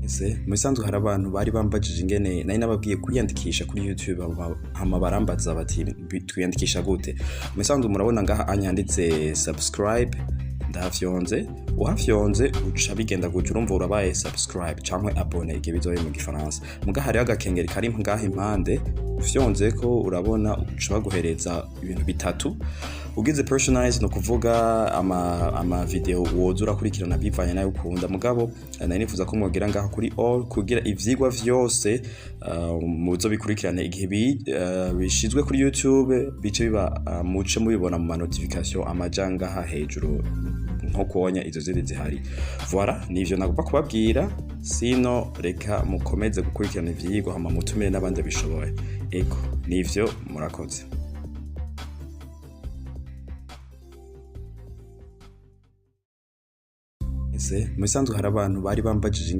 Ese mu bisanzwe hari abantu bari bambajije ingene nari nababwiye kwiyandikisha kuri YouTube, hama barambaza bati: "Twiyandikisha gute?" Mu bisanzwe murabona ngaha anyanditse "subscribe", ndahafyonze. Uhafyonze uca bigenda gutya, urumva urabaye subscribe canke abonné igihe bizoba mu Gifaransa. Muga hariho agakengeri kari ngaha impande, ufyonzeko urabona uca baguhereza ibintu bitatu. Ugize personalize, no kuvuga ama video woza urakurikirana bivanye nayo ukunda. Mugabo nari nifuza ko mwogira ngaha kuri all kugira ivyigwa vyose muzo bikurikirane igihe bishizwe kuri YouTube, bice biba muce mubibona mu ma notification amaja ngaha hejuru, nko kubonya izo zindi zihari. Voilà, nivyo nagomba kubabwira. Sino reka mukomeze gukurikirana ivyigwa, hama mutumire n'abandi bishoboye. Ego, nivyo, murakoze. Ese mu bisanzwe hari abantu bari bambajije ingene